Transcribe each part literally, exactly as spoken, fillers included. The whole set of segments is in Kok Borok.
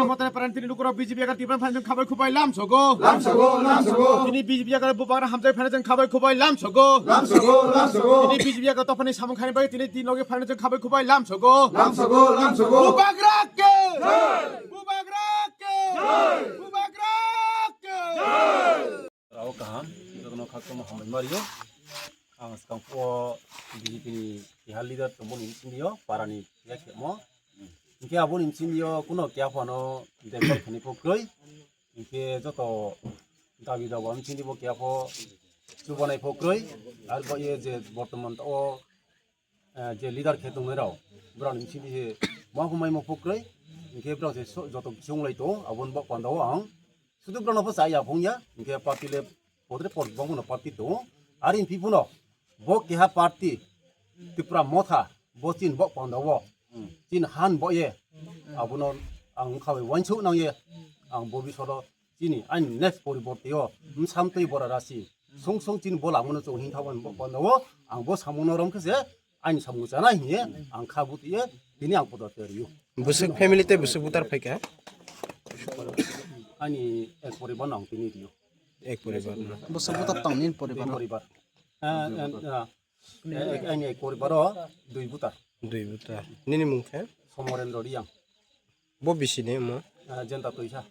Motani parani tini lukurok B J P yakar Tipra phaina jeng khabai khubai lam sogo. Lam sogo, lam sogo. Tini B J P yakar bubagra hamjai phaina jeng khabai khubai lam sogo. Lam sogo, lam sogo. Tini B J P yakar tophani samung khaini bai tini tin logi phaina jeng khabai khubai lam sogo. Lam sogo, lam sogo. Bubagra ke! Jai! Bubagra ke! Jai! Bubagra ke! Jai! Rao kaham, jotono khakchangma hambai mario. Ang swkang o B J P ni keha leader tongmani bisingo, parani keha khemo. Hinkhe aboni bisingo kuno keha phano dekbal khainai pho kwrwi. Hinkhe joto dabi dawa bisingo bo keha pho chubanai pho kwrwi. Ar bo ye je bortoman o eh, je leader khe tongnai rao, borok ni bisingo se ma humai ma phukrwi, hinkhe borok se so-, joto kisi wng lai tongo, aboni bo panda o ang sudu borok no pho cha ya phung ya, hinkhe party le podre pod bangma no party tongo, ari hinkhe phuno bo keha party Tipra Motha bo chini bo panda o chini han bo ye, abono ang wngkha bai uansuk nang ye, ang bo bisoro chini ani next poriborti o bwsam twi bora rasi song song chini bo lamano chong hin thaban bo panda o ang bo samung no rom khe se ani samung chana hiye ang kha butiye tini ang podo te riyo. Busuk family te busuk butar phaika? Ani ek poribar no ang tini riyo. Ek poribar no. Busuk butar tong nin poribar. Poribar. Eh, eh, eh, eh, ani ek poribar o dui butar. Dui butar. Nini mung khe? Somorendra Riyang. Bo bisi ni mo? Eh, Jenta Toisa.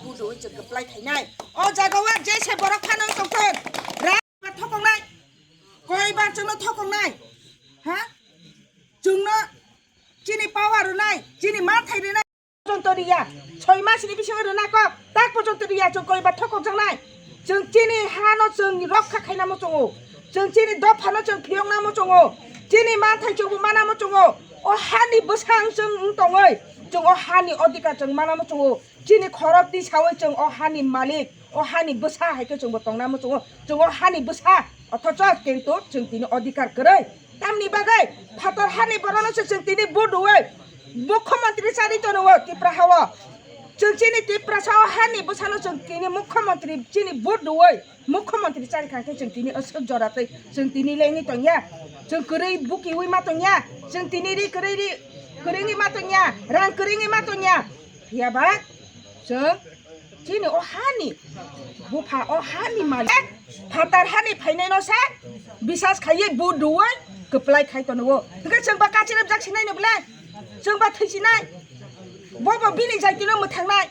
Budo chwng kwplai khainai. O jaga o je se borok phano tongthon. Ra thokoknai. Koibar chwngno thokoknai. Ha? Chwngno chini power rwnai, chini manthai rwnai. Porjonto riya. Choi mas ni bisingo rwna kok. Tak porjonto riya chwng koibar thokokjaknai. Chwng chini hano chwng rokha khaina muchungo. Chwng chini dophano chwng phiyokna muchungo. Chini manthai chwngbo mana muchungo. O hani bwsang chwng wng tongoi. Chwng o hani odhikar chwng mana muchungo. Chini khorok tisawi chwng o hani malik, o hani bwsa hai khe chwngbo tongna muchungo. Chwng o hani bwsa, othocho kintu chwng tini odhikar kwrwi. Tamni bagwi phatar hani borokno se chwng tini vote rwui mukhyamantri chari tono o Tipra hao. Chwng chini Tiprasa o hani bwsano chwng tini mukhyamantri chini vote rwui mukhyamantri chari kha khe chwng tini aswk jora twi chwng tini lengwi tongya. Chwng kwrwi bukiwi ma tongya. Chwng tini ri kwrwi ri kwrwngwi ma tongya. Rang kwrwngwi ma tongya. Phiya ba chwng chini o hani bupha o hani malik phatar hani phainai no sa bisas khaiwi vote rwui kwplai khai tono o. Hwnkhe chwng ba kachirep jak sinai no belai? Chwng ba thwi sinai? Bo bo bini jaiti no mwthangnai.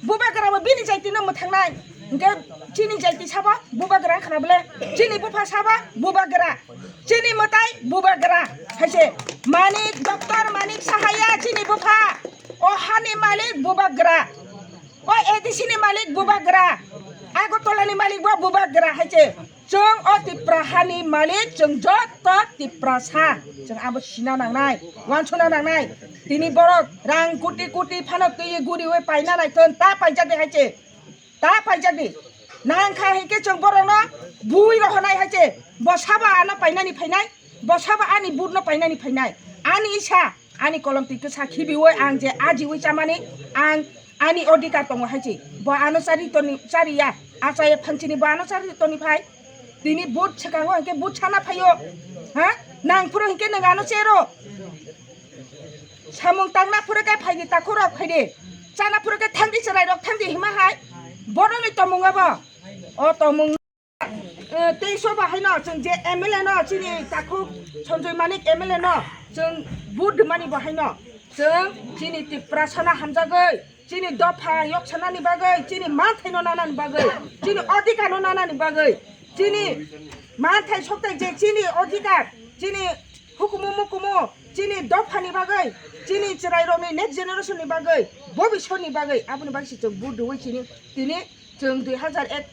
Bubagra bo bini jaiti no mwthangnai. Hwnkhe chini jaiti sabo bubagra khna belai? Chini bupha sabo bubagra. Chini mwtai bubagra. Hai se Manik, Doctor Manik Sahaya chini bupha. O hani malik bubagra. O A D C ni malik bubagra. Agartala ni malik bo bubagra hai se. Chwng o Tipra hani malik, chwng joto Tiprasa. Chwng abo sina nangnai, wansukna nangnai. Tini borok rang koti koti phano twi guriwi paina nai thon, ta paijak de hai se. Ta paijak de. Nang kha hai khe chwng borokno bui rohonai hai se. Bo sabo ano painani phainai, bo sabo ani vote no painani phainai. Ani isa. Ani kolom twi kwsa khibiwi ang je ajiwi chamani ang ani odhikar tongo hai se. Bo ano chari toni chari ya. Achaya phangchini bo ano chari toni phai. Tini vote swkango hwnkhe vote sana phaio. Ha? Nang phuru hwnkhe nwng ano chero. Samung tangna phuru khe phaidi takhuk rok phaidi. Chana phuru khe thangdi chwrai rok thangdi hima hai. Boroni tomung abo. O tomung. Eh, tei so bo haino chwng je M L A no chini takhuk Sanjoy Manik M L A no chwng vote rwmani bo haino chwng chini Tiprasano hamjagwi, chini dopha yok sanani bagwi, chini manthaino nanani bagwi, chini odhikarno nanani bagwi, chini manthai sokthai je chini odhikar, chini hukumu mukumu, chini dophani bagwi, chini chwrairokni next generation ni bagwi, bobiswtni bagwi, aboni bagwi se chwng vote rwui chini tini Chwng dui hazar ek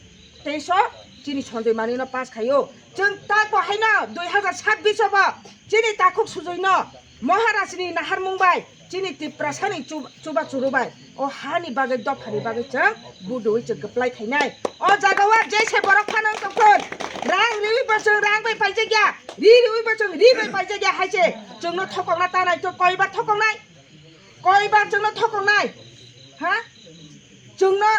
teis o chini Sanjoy Manik no pass khaio. Chwng tak bo haino dui hazar sabbish o bo chini takhuk Sujoy no Maharaj ni naharmung bai chini Tiprasa ni chu-, chuba churu bai o ha ni bagwi dopha ni bagwi chwng budui chwng kwplai khainai. O jaga o je se borok phano wng tongthun. Rang riwi bo chwng rang bai paijak ya. Ri riwi bo chwng ri bai paijak ya hai se. Chwng no thokokna ta nai to koi bar thokoknai. Koi bar chwng no thokoknai. Ha? Chwng no